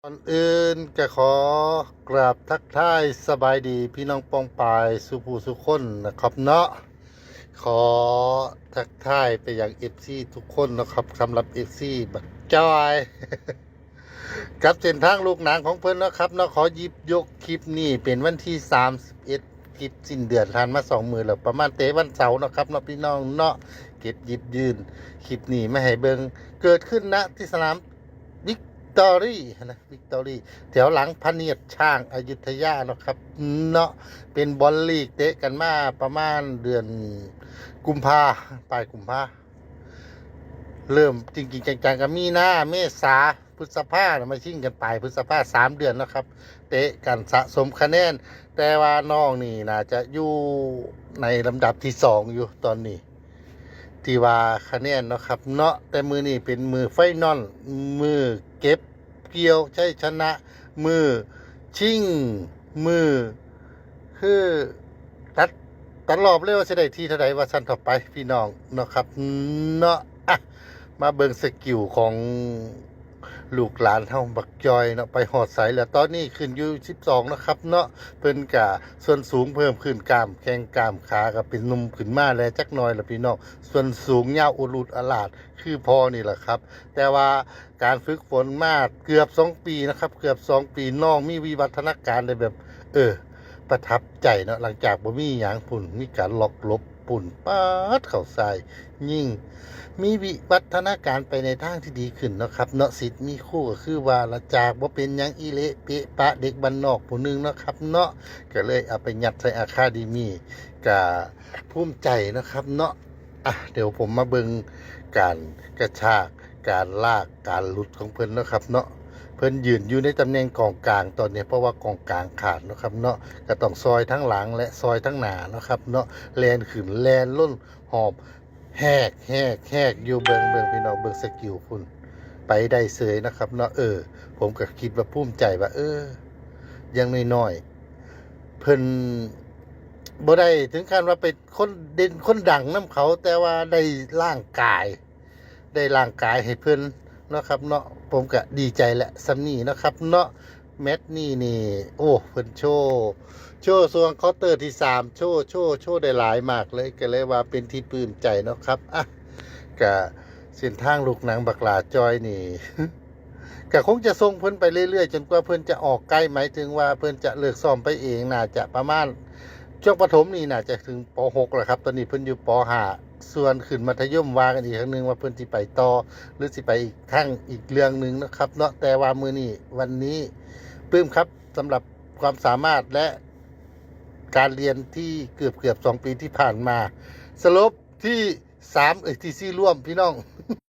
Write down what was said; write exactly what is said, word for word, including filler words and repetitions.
ก่อนอื่นก็ขอกราบทักทายสบายดีพี่น้องปองปายสุผู้สุคนนะครับเนาะ ขอทักทายไปยังเอฟซีทุกคนนะครับ สำหรับเอฟซีบักจอย กับเส้นทางลูกหนังของเพิ่นนะครับเนาะ ขอหยิบยกคลิปนี้เป็นวันที่สามสิบเอ็ด คลิปสิ้นเดือนผ่านมาสองมื้อแล้ว ประมาณแต่วันเสาร์นะครับเนาะพี่น้องเนาะ เก็บหยิบยื่นคลิปนี้มาให้เบิ่ง เกิดขึ้นณที่สนาม วิกตอรี่นะ วิกตอรี่ แถวหลังพระเนียดช้างอยุธยาเนาะครับเนาะ เป็นบอลลีกเตะกันมาประมาณเดือนกุมภา ปลายกุมภา เริ่มจริงๆจังๆก็มีนา เมษา พฤษภานะ มาชิงกันปลายพฤษภา สามเดือนเนาะครับ เตะกันสะสมคะแนน แต่ว่าน้องนี่น่าจะอยู่ในลำดับที่สองอยู่ตอนนี้ ที่ว่าคะแนนเนาะครับเนาะ แต่มื้อนี้เป็นมื้อไฟนอล มื้อเก็บเกี่ยวชัยชนะ มื้อชิง มื้อ คือตัด ตัดรอบเลยว่าสิได้ที่เท่าใด ว่าซั่นเถาะไปพี่น้องเนาะครับเนาะ อ่ะ มาเบิ่งสกิลของลูกหลานเฮาบักจอยเนาะ ไปฮอดไสแล้ว ตอนนี้ขึ้นอยู่สิบสองเนาะครับเนาะ เพิ่นกะส่วนสูงเพิ่มขึ้น กล้ามแข้งกล้ามขาก็เป็นหนุ่มขึ้นมาแล้วจักหน่อยล่ะพี่น้อง ส่วนสูงยาวอุลุดอลาดคือพ่อนี่แหละครับ แต่ว่าการฝึกฝนมาเกือบสองปีนะครับ เกือบสองปี น้องมีวิวัฒนาการได้แบบ เออ ประทับใจเนาะ หลังจากบ่มีหยังพุ้น มีการล็อกหลบพุ้น ป๊าด เข้าซ้าย ยิง มีวิวัฒนาการไปในทางที่ดีขึ้นเนาะครับเนาะ ศิษย์มีครูก็คือว่าละ จากบ่เป็นหยังอีเละเปะปะเด็กบ้านนอกผู้หนึ่งเนาะครับเนาะ ก็เลยเอาไปยัดใส่อะคาเดมี่ ก็ภูมิใจเนาะครับเนาะ อ่ะ เดี๋ยวผมมาเบิ่งการกระชาก การลาก การหลุดของเพิ่นเนาะครับเนาะ เพิ่นยืนอยู่ในตำแหน่งกองกลางตอนนี้ เพราะว่ากองกลางขาดเนาะครับเนาะ ก็ต้องซอยทั้งหลังและซอยทั้งหน้าเนาะครับเนาะ แล่นขึ้นแล่นลง หอบแฮกแฮกแฮกอยู่ เบิ่ง เบิ่งพี่น้อง เบิ่งสกิลพุ้น ไปได้เสยนะครับเนาะ เออ ผมก็คิดว่าภูมิใจว่า เออ อย่างน้อยๆ เพิ่นบ่ได้ถึงขั้นว่าเป็นคนเด่นคนดังนำเขา แต่ว่าได้ร่างกาย ได้ร่างกายให้เพิ่นเนาะครับเนาะ ผมก็ดีใจแหละส่ำนี้เนาะครับเนาะ แมตช์นี้นี่ โอ้ เพิ่นโชว์ โชว์ช่วงควอเตอร์ที่สาม โชว์ โชว์ โชว์ได้หลายมากเลย ก็เลยว่าเป็นที่ปลื้มใจเนาะครับ อ่ะ ก็เส้นทางลูกหนังบักหล้าจอยนี่ ก็คงจะส่งเพิ่นไปเรื่อยๆ จนกว่าเพิ่นจะออกไกล หมายถึงว่าเพิ่นจะเลิกซ้อมไปเอง น่าจะประมาณช่วงประถมนี่น่าจะถึง ป.หก แล้วครับ ตอนนี้เพิ่นอยู่ ป.ห้า ส่วนขึ้นมัธยมว่ากันอีกครั้งหนึ่งว่าเพิ่นสิไปต่อ หรือสิไปอีกทางอีกเรื่องหนึ่งนะครับเนาะ แต่ว่ามื้อนี้วันนี้ปลื้มครับสำหรับความสามารถและการเรียนที่เกือบเกือบสองปีที่ผ่านมา สรุปที่สาม เอ้ย ที่สี่ร่วมพี่น้อง